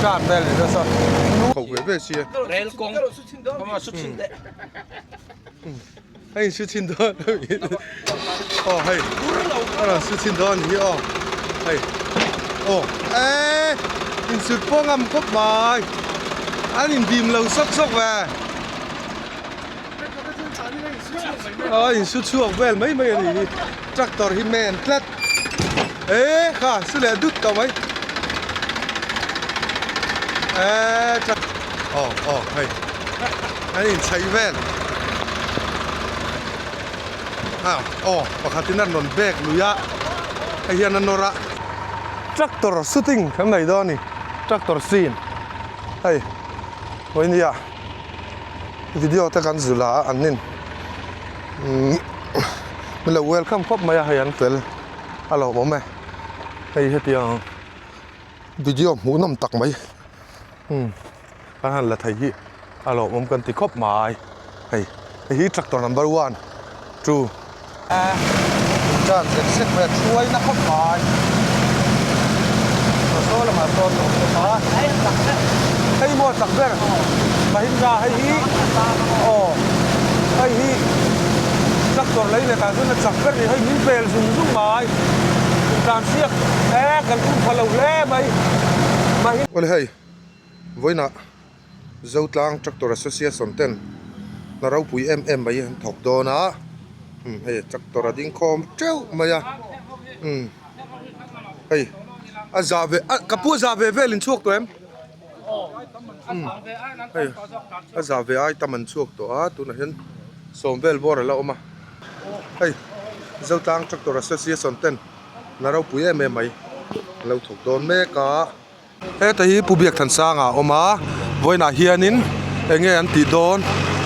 chan vel ni nasa kho ve ve sia rel kawng kama su chin de hei su chin dawn aw hei a su chin dawn hi aw hei aw e insut pawh ngam khawp mai an indim lo sawk sawk ve a insu chhuak vel mai mai a ni hi tractor hi men tlat e kha su leh dut tawh mai e truck aw aw hei an inchhaih vel a aw pakhatin an rawn bag lui a hei hian a nawr a tractor shooting kan nei dawn a ni tractor scene hei vawinia. Video te kan zul a an nin umm min lo welcome khawp mai a hei an fel a lawmawm e hei hetiang video hmuhnawm tak mai umm kan han la thei hi a lawmawm kan ti khawp mai hei hei hi tractor number one two tan zek zek mai a thuai na khawp mai saw lamah sawn a awm bawk a hei maw chak ber Mahindra hei hi aw hei hi tractor lei leh tah chuan a chak ber ni hei min pel zung zung mai intlan siak e kan um pha lo hle mai Mahindra Awle hei vawiinah Zotlang Tractor Association ten hna ropui em em mai an thawk dawn a umm hei tractor a ding khawm teuh mai a umm hei a zah ve a ka pu a zah ve vel in chhuak tawh em umm hei a zah ve ai tam an chhuak tawh a tunah hian sawm vel bawr a la awm a hei Zotlang Tractor Association ten hna ropui em em mai an lo thawk dawn mek a. Heta hi Pu Biakthansanga a awm a, vawiinah hianin eng nge an tih dawn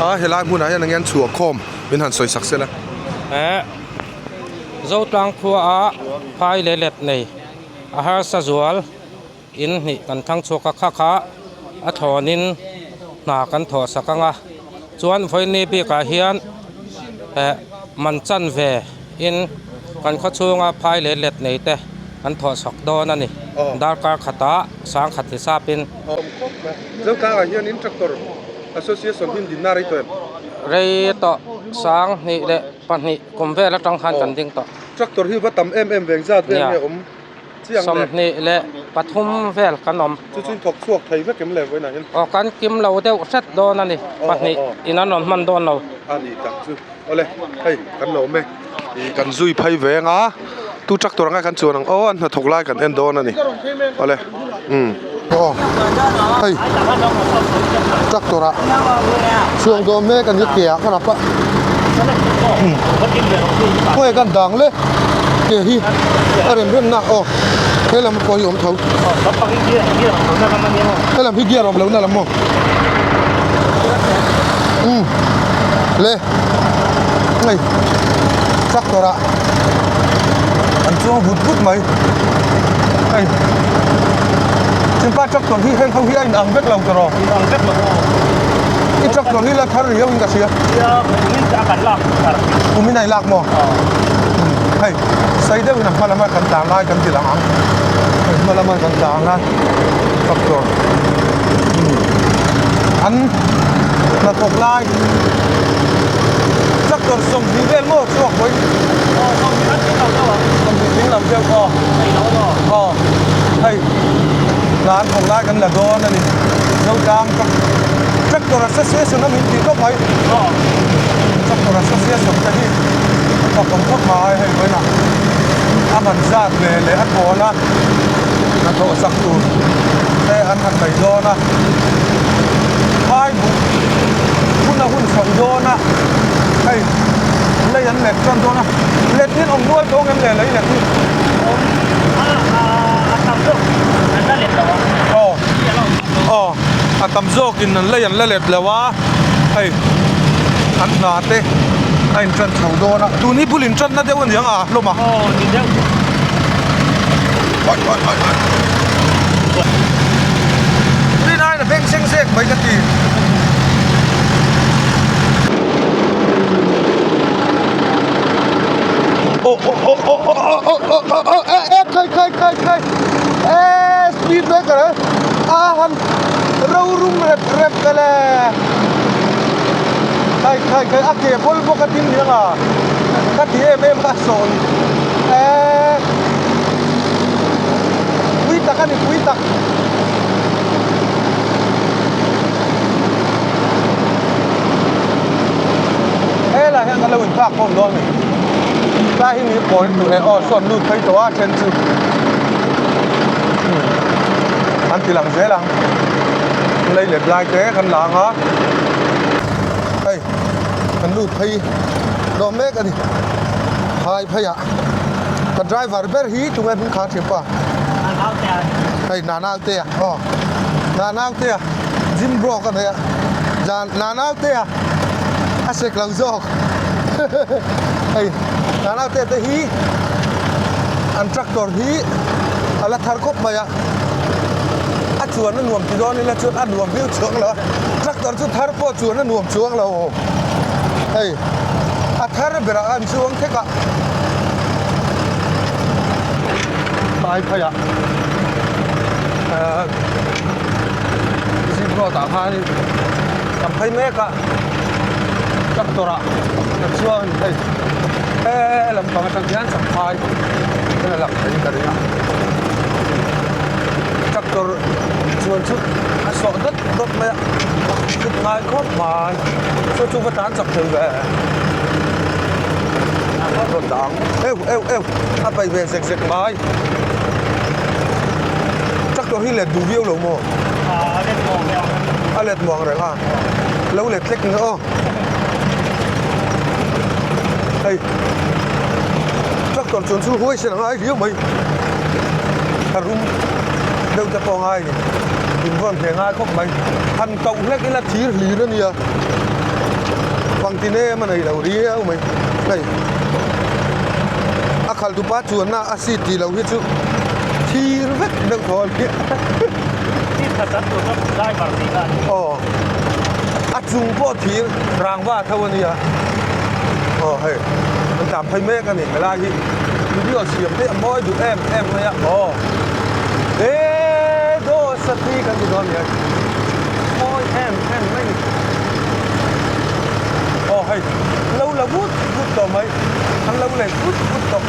a, helai hmunah hian eng nge an chhuah khawm min han sawi sak sela. He Zotlang khua a phai leh let nei a harsa zual in hnih kan thang chhuak a, kha kha a thlawnin hna kan thawh sak ang a, chuan vawiini bikah hian eh man chan ve in kan khaw chhunga phai leh let nei te an thawh chhawk dawn a ni. Darkar khatah sangkhat ni sapin. Zotangah hianin Tractor Association hi dinna rei tawh em? Rei tawh 2002 kum vel atang khan kan ding tawh. Tractor hi va tam em em veng zat vel nge awm chiang le? 23 vel kan awm. Chu chu in thawk chhuak thei vek em le vawiinah hian? Aw kan kim lo deuh hret dawn a ni. Pahnih in an rawn hman dawn lo. A ni tak chu. Awle hei kan lo awm e. Ih kan zui phei veng a tu tractor anga kan chuan ang aw an hnathawk lai kan en dawn a ni awle umm aw hei tractor ah chhuak dawn mek a ni ke ah ka rap a umm khawi kan dang le ke hi a rem rem na aw he lam pawh hi awm tho he lam hi gear awm lohna lam maw umm le. Hei tractor ah an chuang vut vut mai hei chimpa tractor hi heng ho hi a in ang vek lo ta rawh in ang vek lo aw i tractor hi la thar riau in ka hria nia kumin a kan lak thar kumin a i lak maw hei sei deuh in a hma lama kan tlan lai kan ti lang ang hei hma lama kan tlan a tractor an hnathawk lai tractor 20 vel maw chhuak pawhin aw 20 an tling lo deuh ang 20 tling lo deuh aw hei lo maw aw hei hna an thawk lai kan la dawn a ni Zotlang tractor association a min tih tawp mai aw tractor association te hi a thawk awm khawp mai hei vawiinah a man zat ve leh a thawn a hnathawh sak tur te an han nei dawn a phai buh hun a hun chho dawn a hei lei an let tan dawn a let hi an awm nual tawh ang em le lei let hi awm a a tam zawk an la let lo a aw aw a tam zawk in an lei an la let lo a hei an hna te a in tan chho dawn a tun hi bul in tan na deuh a ni ang a hlawm a aw ni deuh oi oi oi oi rin aiin a beng seng zek mai ka ti. Oh oh oh oh oh oh oh oh oh eh eh khai khai khai khai eh speed breaker eh. A han rorum rep rep ve le. Khai khai khai a ke bawl bawk a tin hiang a ka ti em em kha a sawh ni. Eee pui tak a ni pui tak. Helai hian kan lo inphak khawm dawn a ni. Tlai hi ni kawi tur leh aw sawn lut phei tawh a then chu an ti lang zel ang lei let lai te kan la ang a hei kan lut phei dawn mek a ni phai phei ah ka driver ber hi tunge hming kha thiam pa hei nanaute a aw nanaute a gym bro ka nei a nanaute a a sek lo zawk. Hei nanaute te hi an tractor hi a la thar khawp mai a a chuan a nuam ti dawn ila chuan a nuam viau chuang lo a tractor chu thar pawh chuan a nuam chuang lo hei a thar berah an chuang thek a phai phai ah ahh zip road ah khan kan phei mek a. Tractor ah ka chuang hei he lampang atang hian champhai hian a lang theiin ka ring a tractor chuan chu a sawh dawt dawt mai a chhut ngai khawp mai chu chu va tan chak thei ve a rawn dah ang eu eu eu a paih ve zek zek mai tractor hi let duh viau lo maw a let muang reng a. Lo let hlek nge aw. Hei tractor chuan chu huai sen a ngai riau mai. A rum deuh te pawh a ngai a ni. In vawn hle ngai khawp mai. Han koh hlek ila thir hlir a nia. Pangti nem a nei lo riau mai. Hei a khalh tupa chuanna a seat tih loh hi chu thir vek deuh thaw a ni. Aw a chung pawh thir rangva tho a nia aw hei an tlan phei mek a ni helai hi video siam te a mawi duh em em mai a aw he dawsa thi kan ti dawn a ni hei mawi em em mai a ni aw hei lo la vut vut tawh mai an lo let vut vut tawh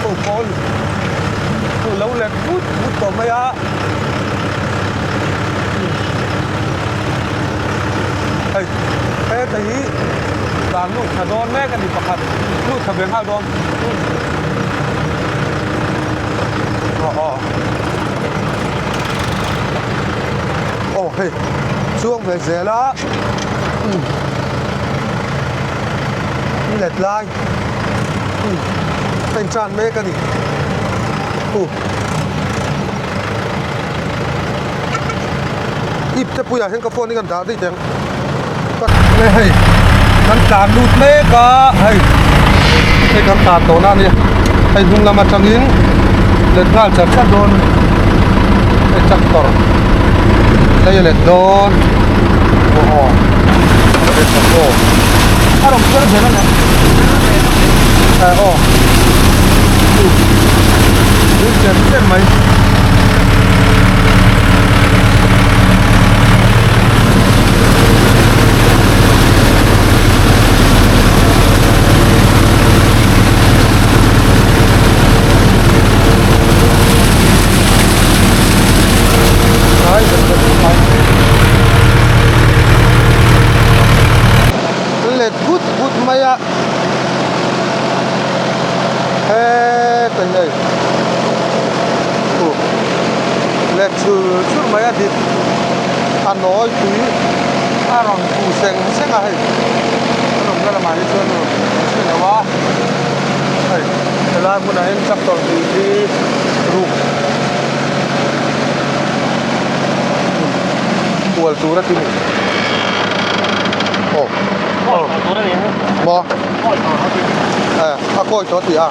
aw pawl lo let vut vut tawh mai a. Hei heta hi dan lut tha dawn mek a ni pakhat lut tha ve nghal dawn aw aw aw hei chuang ve zel a umm let lai umm a in tan mek a ni uh. Ip te puiah hian ka phone hi kan dah daih teng ka le hei kan tlan lut mek a hei hei kan tlan tawh na ania hei hnung lam atangin let nghal char char dawn a ni hei tractor lei a let dawn aw aw a rawn kher zel a ni aw. Tui chem chem mai. Let vut vut mai a. Heta hi hei uh let chur chur mai a dik a nawi tui a rawn khu seng seng a hei a nawmna lamah hi chuan rawn khu si lo a hei helai hmunah hian tractor tui hi ruk kual tur a ti ni aw maw. A kawi tawh tih a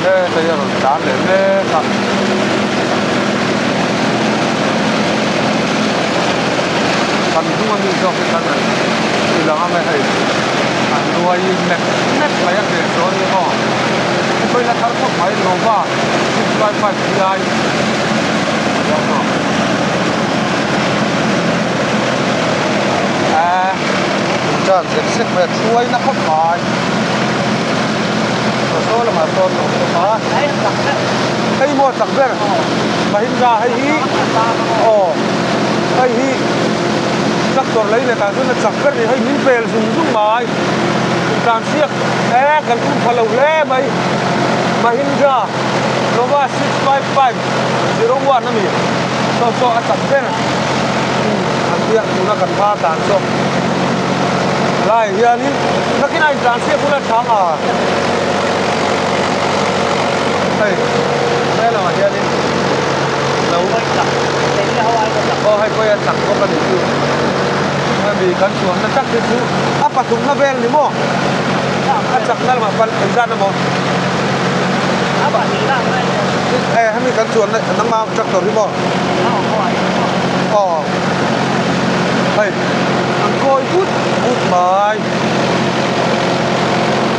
he hei a rawn tlan leh mek a kan hnung ami zawk hi khan an ti lang ang e hei an nuai nek nek mai a ke sawn hi aw hei la thar khawp mai Nova 655 ti. A intan zek zek mai a thuai na khawp mai aw saw lamah sawn a awm bawk a hei maw chak ber Mahindra hei hi aw hei hi tractor lei leh tah chuan a chak ber a ni hei min pel zung zung mai intan hriak e kan tum pha lo hle mai Mahindra Nova 65501 a ni saw saw a chak ber an tia tuna kan hma tan saw lai hianin nakinah intlan hriak hun a chang a hei he lamah hianin lo aw hei pawh hi a chak bawk a ni chu hemi kan chuanna tak hi chu a pathumna vel ni maw a chakna lamah pal engzat emaw e hemi kan chuanna nangma tractor hi maw aw hei an kawi but but mai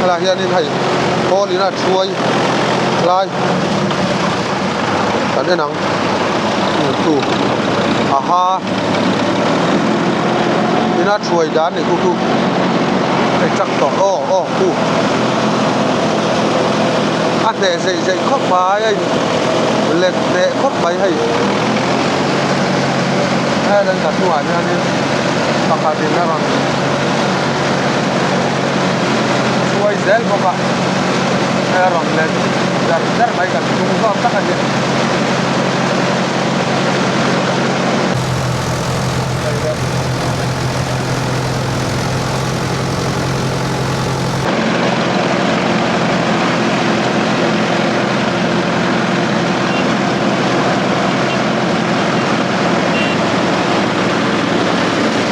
helaiah hianin hei khawl in a thuai lai kan en ang tu aha ina thuai dan ni khu khu hei tractor aw aw khu a hneh zeih zeih khawp mai a in let hneh khawp mai hei helai ka hnungah hianin pakhat in a rawn hruai zel bawk a hei a rawn let zar zar mai kan hnung zawk tak a ni.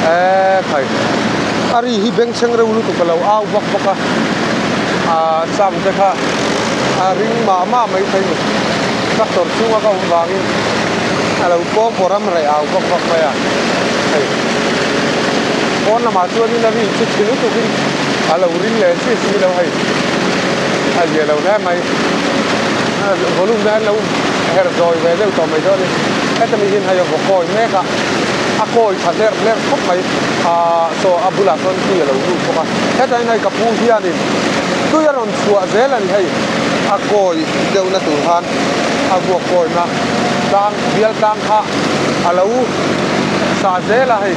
Eee khai a ri hi bengchheng reuh lutuk a lo au bawk bawk a aaa sound te kha a ring mah mah mai thei ni tractor chhunga ka awm vangin a lo pawng pawh ram reh au vak vak mai a hei pawn lamah chuanin a ri chu chhi lutukin a lo ring leh chiah si lo hei a zia lo hle mai volume te an lo herh zawi ve deuh tawh mai dawn a ni heta mi hian hei a vaw kawi mek a a kawi tha hlerh hlerh khawp mai ahh saw a bulah sawn tui a lo lut bawk a hetah hian hei ka pu hianin tui a rawn chhuah zel a ni hei a kawi deuhna tur khan a vuak kawina tlang bial tlang kha a lo sah zel a hei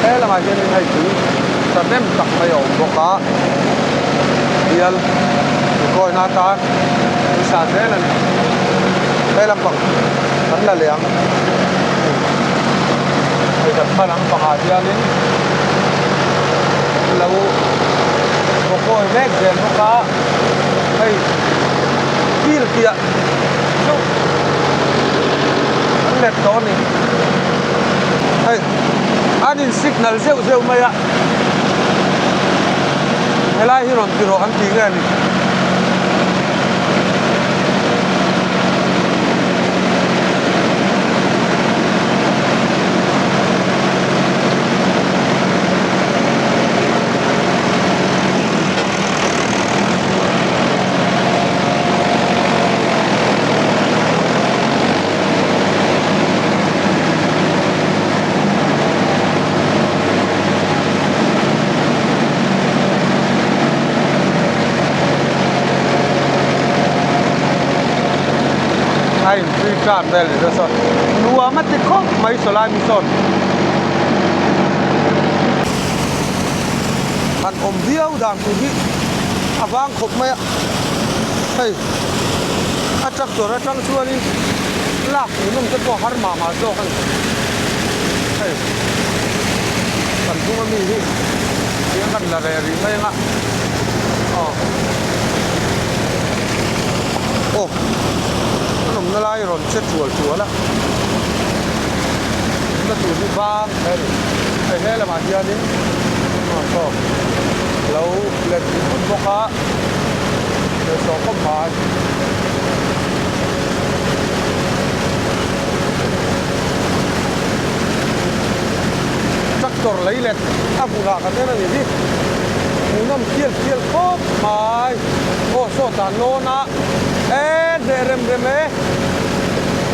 he lamah hianin hei tui thahnem tak mai a awm bawk a bial inkawina atan an sah zel a ni he lampang kan la leh ang hei kan hma lampangah hianin lo bawkawi mek zel bawk a hei fil piah chu an let tawh a ni hei an in signal zeuh zeuh mai a helai hi rawn ti rawh an tih nge a ni. A inchhui tan vel ni te sawn nuam a ti khawp mai sawlai mi sawn han awm viau dan tur hi a vang khawp mai a hei a tractor atang chuanin lak hmuhnawm te pawh a har mah mah zawk a ni hei kan hnung ami hi tiang kan la reh rih mai anga aw aw a nawmna lai rawn che tual tual a na tur hi vang mai a ni hei he lamah hianin aw saw lo let ding vut bawk a saw khawp mai. Tractor lei let a hmunah kan en a ni hi hmuhnawm fial fial khawp mai aw saw tan lawn a e hneh rem rem e.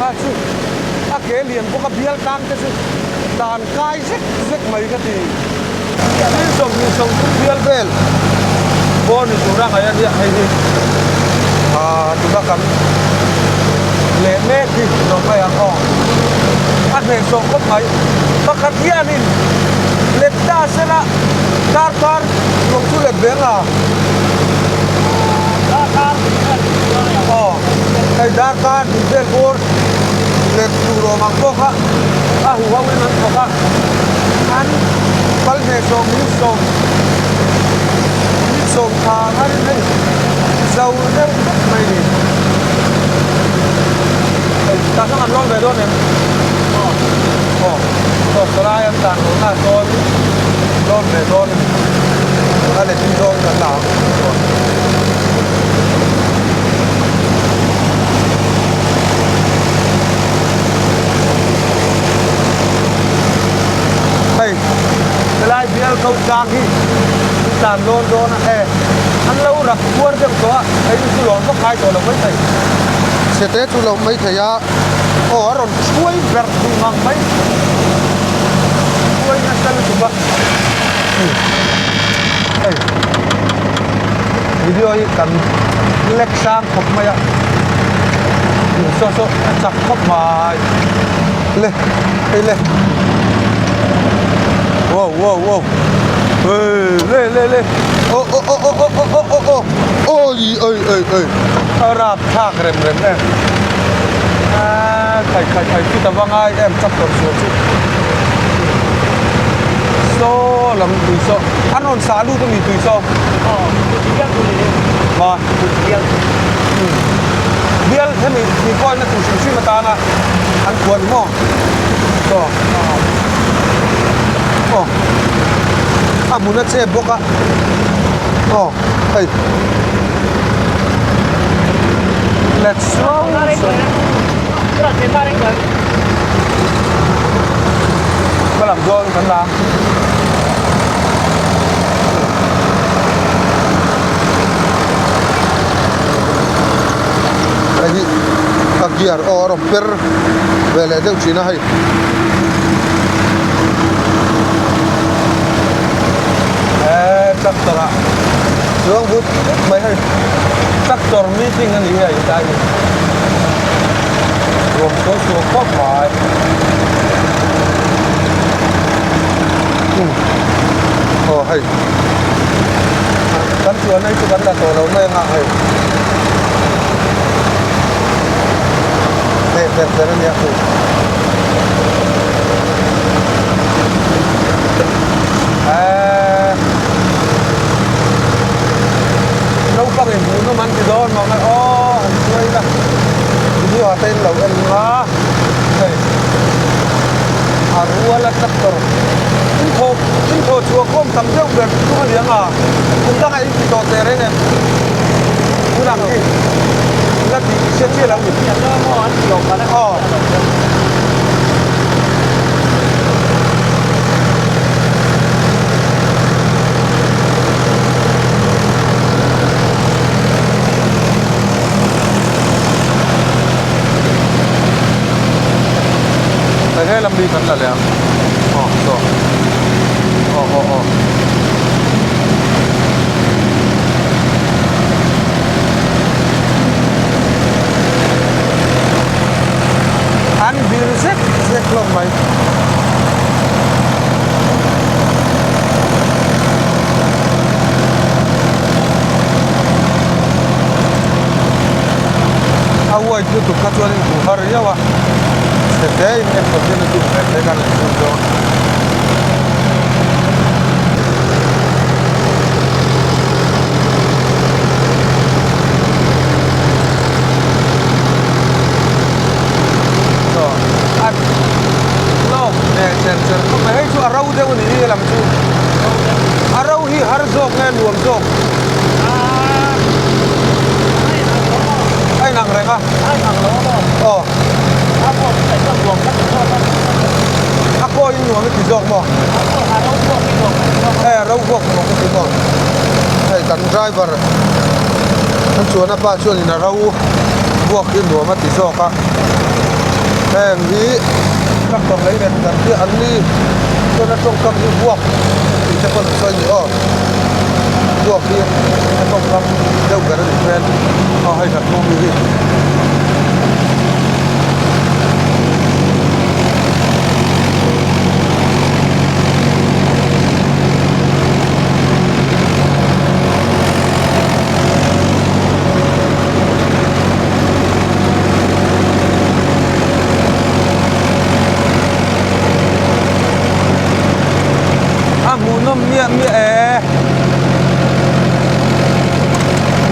Kha chu a ke lian bawk a bial tang te chu dan kai zek zek mai ka ti. Thil 20 30 bial vel bawr ni tura ngaih a nia hei hi ah tuna kan leh mek hi lo mai ang aw. A hnehsawh khawp mai. Pakhat hianin let ta sela darkar nuam chu let ve anga. Aw hei darkar hnih vel bawr let tur awm ang pawh kha a huho in an thawk a an kal hnehsawh min sawm min sawm tha ngharin hei zo deuh vek mai ni hei tah chuan an lawn ve dawn em aw aw sawlai an tan loh na sawn lawn ve dawn a ni a let in zawng kan la ang chuan. Hei helai bial ko tlang hi an tlan lawn dawn a e an lo rak khuar deuh tawh a hei chu lawn vak ngai tawh lo mai thei. Chhete chu lo mai thei a aw a rawn hruai berh duh ngang mai hruai nasa lutuk a hei video hi kan lek sang khawp mai a saw saw a chak khawp mai le hei le wow wow wow hey le le le oh oh oh oh oh oh oh oh oi oi oi oi a rap thlak rem rem em khai khai khai chu ta va ngai em chak tawh sual chu saw lam tui saw an rawn sah lut a ni tui saw ma bial hemi tui kawina tur hrim hrim atana an khuan maw saw aw a hmun a chep bawk a aw hei let's go Hma lam zawn kan la. Hei hi a gear aw a rawn per ve leh deuh thin a hei. Eee tractor ah chuang but but mai hei tractor meeting a ni hi a intai ni. Ruam sawi sual khawp mai. Aw hei kan chuan hei chu kan la tawh lo mai anga hei hei ber ber a nia chu eee naupang in hmuhnawm an ti dawn mah mai aw han hruai ila video ah te in lo en a hei a rual a tractor in thaw in thaw chhuah khawm tam deuh ber chu a ni ang a kum dangah in ti tawh teh reng em tunah khi la tih hriat chiah lo ni aw. Hei he lam hi kan la leh ang aw saw aw aw aw An vir zek zek hlawm mai. A white lutuk kha chuan in hmu har riau a, chhe hle in en lo hian a dum ve hle khan an zui dawn. Chaw a lawk leh cher cher khawp mai, hei chu a ro deuh a ni hi helam chu, a ro hi har zawk nge nuam zawk? A inang reng a, aw a kawiin nuam i ti zawk maw? Hei a ro vuak nuam i ti maw? Hei kan driver an chuan a pa chuanin a ro vuak hi nuam a ti zawk a. Heng hi tractor lei let dan hi an ni chuan a tawngkam hi vuak tih te pawh an sawi a ni aw vuak hi a tawngkam deuh ber a nih hmel aw hei kan hmuh mi hi. A hmuhnawm miah miah e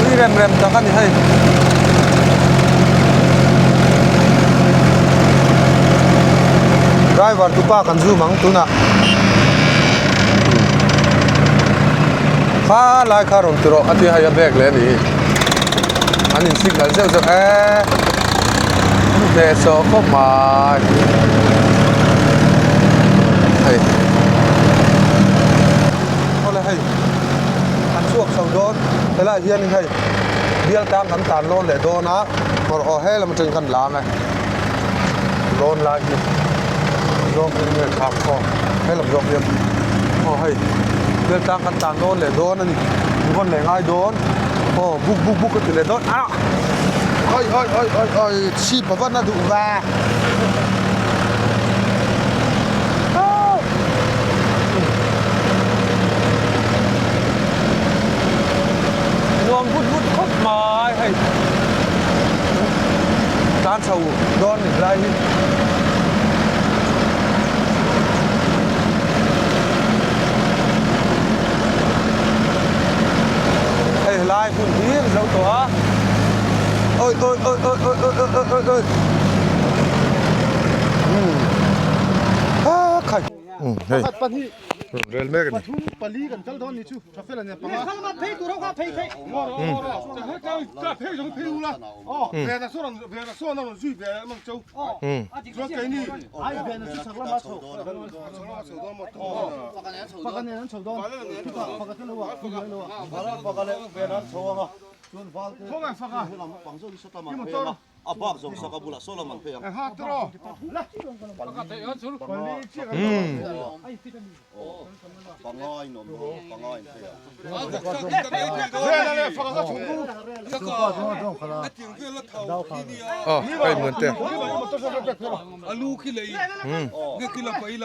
ui rem rem tak a ni hei. Driver tupa kan zoom ang tunah kha lai kha rawn ti rawh a ti hei a bag leh a ni hi. An in signal zeuh zeuh e an hneh sawh khawp mai hei awle hei an chhuak chho dawn helaiah hianin hei bial tang kan tan lawn leh dawn a kawr aw he lam atangin khan lam e lawn lai hi zawng in nge thak aw he lam zawk hian aw hei bial tang kan tan lawn leh dawn a ni an vawn leh ngai dawn. Aw buk buk buk a ti leh dawn a oi oi oi oi oi chhip a van a duh ve nuam vut vut khawp mai hei tan chho dawn ni lai hi. Hei helai hmun hi an zo tawh a oi oi oi oi oi oi oi oi oi umm ha khai umm hei rawn rel mek a ni.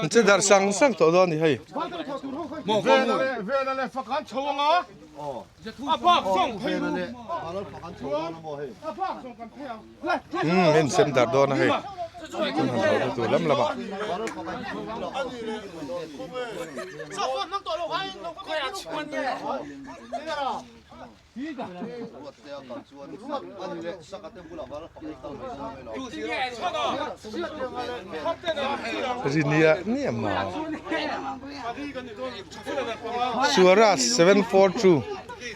An che darh sang sang tawh dawn a ni hei. Umm hei sem darh dawn a hei an han thawh na tur lam lam ah. Rinia nia ma Swaraj 742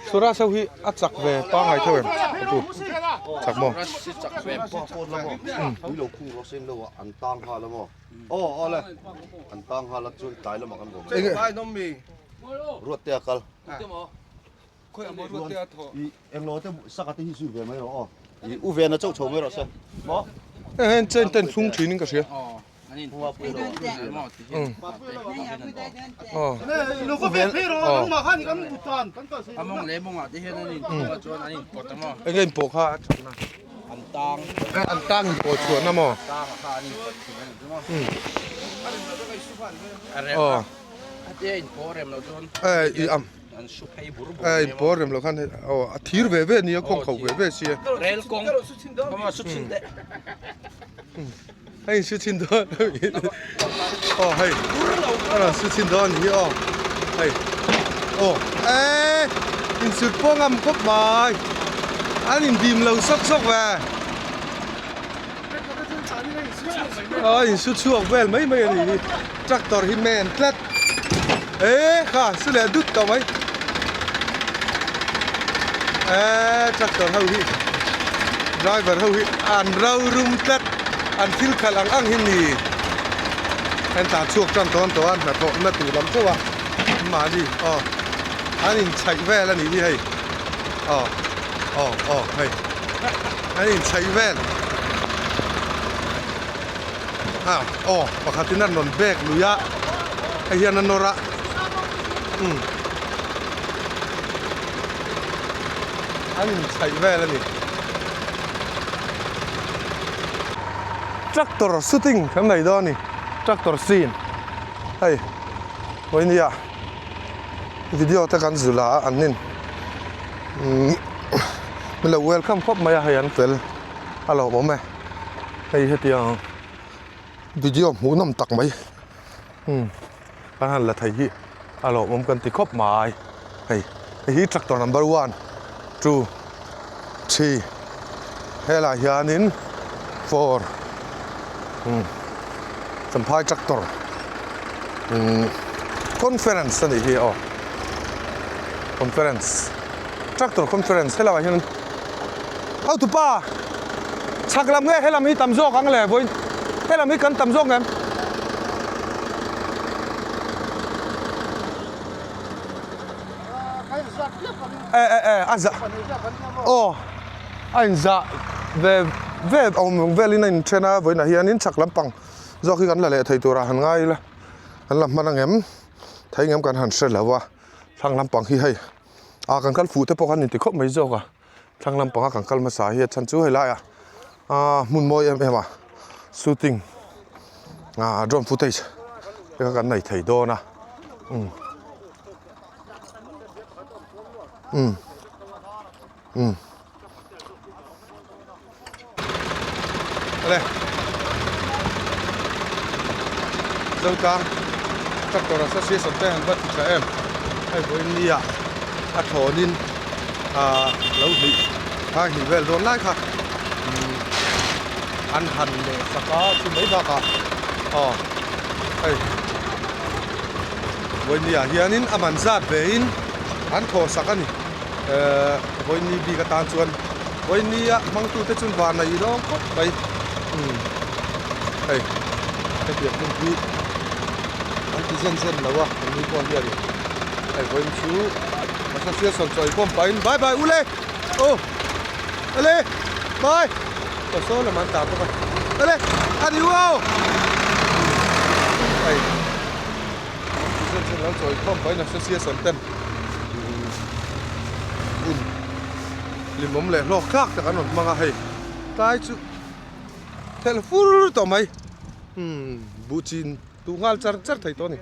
Swaraj ho hi a chak ve pangai tho em pu chak maw Heng chen ten thlung thin in ka hria. Enge in pawh kha a thatna an tang in pawh chhuahna maw Aw in pawh rem loh khan aw a thir ve ve ania kawng kho ve ve sia. Hei in su chhin dawn aw hei a rawn su chhin dawn anih hi aw hei aw eee in sut pawh ngam khawp mai an in dim lo sawk sawk ve aw in su chhuak vel mai mai anih hi tractor hi men tlat eee kha su leh dut tawh mai eee tractor ho hi driver ho hi an ro rum tlat an thil khalh ang ang hi ni an tlan chhuak tan tawn tawh a hnathawh na tur lam theuh a mahni aw an inchhaih vel a nih hi hei aw aw aw hei an inchhaih vel. A aw pakhatin a rawn bag lui a hei hian a nawr a umm an inchhaih vel a ni. Tractor shooting kan nei dawn a ni tractor scene hei vawinia video te kan zul a an nin umm min lo welcome khawp mai a hei an fel a lawmawm e. Hei hetiang video hmuh nawm tak mai umm kan han la thei hi a lawmawm kan ti khawp mai hei hei hi tractor number one two three helaiah hianin four umm champhai tractor umm conference a nih hi aw conference tractor conference helaiah hian. Hotupa, chhak lam nge helam hi tam zawk ang le vawiin helam hi kan tam zawk ngem? E e e a za aw a inzah ve ve awm velin a inthen a vawiinah hianin chhak lampang zawk hi kan la leh thei turah han ngai ila an la hman angem thei ngem kan han hre lo a thlang lampang hi hei. Ah kan kal fuh te pawh khan inti khawp mai zawk a thlang lampanga kan kal hmasa hi a chhan chu helaiah ah hmun mawi em em a shooting ah drone footage te kha kan nei thei dawn a umm umm umm. Awle Zotlang Tractor Association te han va ti tha em hei vawiin nia a thlawnin ah lo hnih phai hnih vel dawn lai kha umm an han leh sak a chu mai bakah aw hei vawiin ni ah hianin a man zat ve in an thaw sak a ni. Ehh vawiin bik atan chuan vawiin nia hmangtute chuan van a ilawng khawp mai umm hei hetiang hmun hi an ti zen zen lo a an ni pawh hianin hei vawiin chu association chaw inkhawm pahin bye bye ule aw ale bye aw saw lamah an tah bawk a ale a ni u aw hei an ti zen zen lo chaw inkhawm pahin association ten. Hun hlimawm leh hlawk thlak tak an rawn hmang a hei tlai chu thelh fur tawh mai umm buh chin duh nghal char char thei tawh a ni.